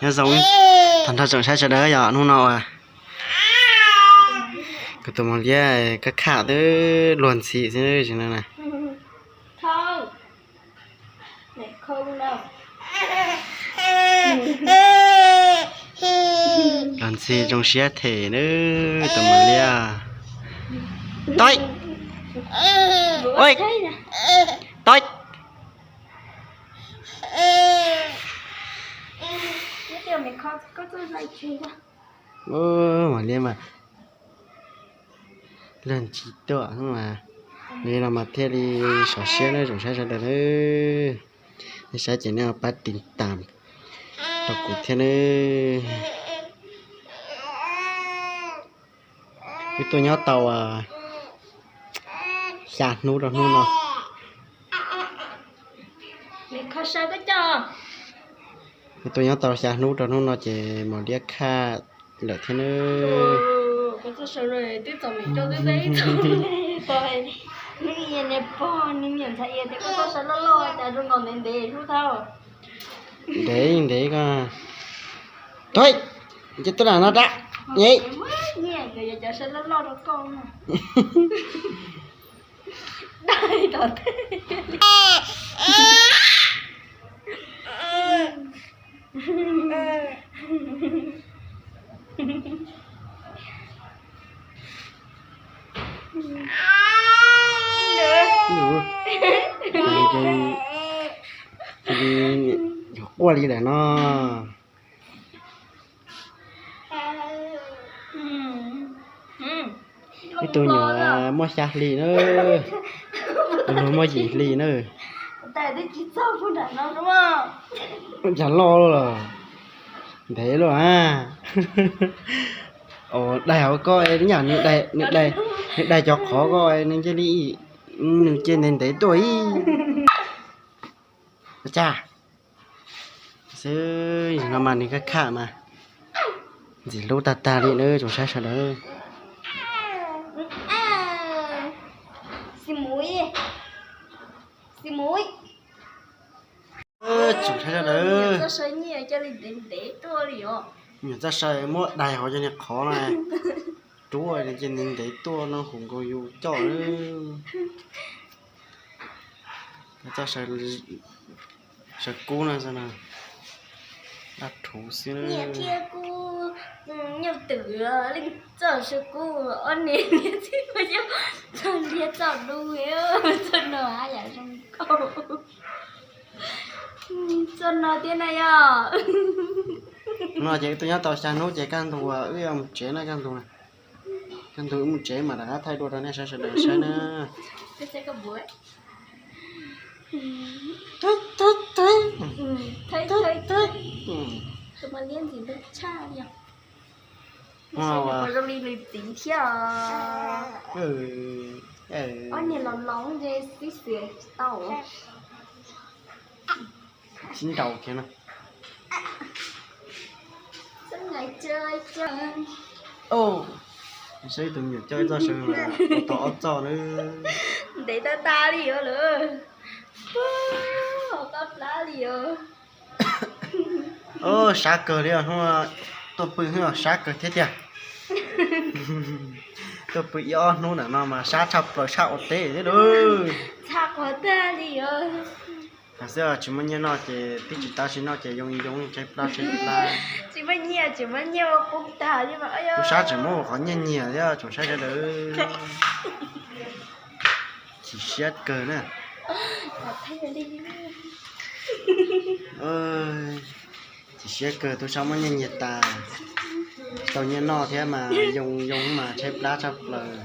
Nyob zoo tag nrho tsoom saib sawv daws yom, hnub no uas kuv tus mos liab kab kham twb luag ntxhi xwb no na. Luag ntxhi zoo siab them na, tus mos liab. Toib, toib. Mos liab mas luag ntxhi tuaj mas, li no mas thiaj li sov siab na tsoom saib sawv daws na. Nej saib ces nej pab tiv tam rau kuv thiab na. Wb tuaj nyob tau xya hnub rau hnub no. Wb tuaj nyob tau xya hnub rau hnub no ces mos liab kham lawm thiab na. Ntev ntev ko. Tuaj, nce tuaj lam no da. Cia li yuav quaj li lawm no. Ib tug nyuam muaj xya hli na, tus luag muaj yim hli na. Cas loj los, ntev luaj a. Os, daig hauv koj nyam, nws daig cov qhov ko nws cia li, nws cia ntev ntev tuaj ib tsa xwb. No mas nws kham kham mas ntxim hlub tag tag li na tsoom saib sawv daws. Tsoom saib sawv daws, nyuam txoj saw muab daig hauv cov niag qhov no rub cia ntev ntev tuaj no, hu nkaus yus coj. Txoj saw kub no, dab rhuv xwb. Nyuj twm, leej txoj saw kub, ob niag niag txij ua yog txog liab txoj dub, txoj no haj yam zoo nkauj. Txoj no thiab na yog. No ces wb tuaj nyob tau xya hnub ces kaj ntug wb yuav mus tsev na kaj ntug. Kaj ntug wb mus tsev mam rov qab thaij dua rau nej saib sawv daws saib na. Zoo li nws txiv thiab. Ob niag los los ces tib xiam tsis tau. Sib nraus kiag no. Saib tus me nyuam coj ib txoj saw ua tau ob txoj na. Ntev tag tag li yuav lawm. Hauv qab plab li os. Sab kawg li os, hnub tuaj pw hnub sab kawg thiab tiag. Tuaj pw ib ob hnub ntawm no mas sab tshaj plaws, sab ua teb thiab lauj. Txhaj quav tag li os. Hais xwb tsis muaj nyiaj noj ces twb tsis tab sis noj ces yoo yoo tshaib plab tshaib plab. Tsis muaj nyiaj, tsis muaj nyiaj ua poob tag li mas. Tub sab tseem muab ua qhov nyiaj nyiag thiab tsoom saib sawv daws. Chim siab kawg na. Chim siab kawg, tub sab muab nyiaj nyiag tas, tsis tau nyiaj noj thiab mas yoo yoo mas tshaib plab tshaj plaws.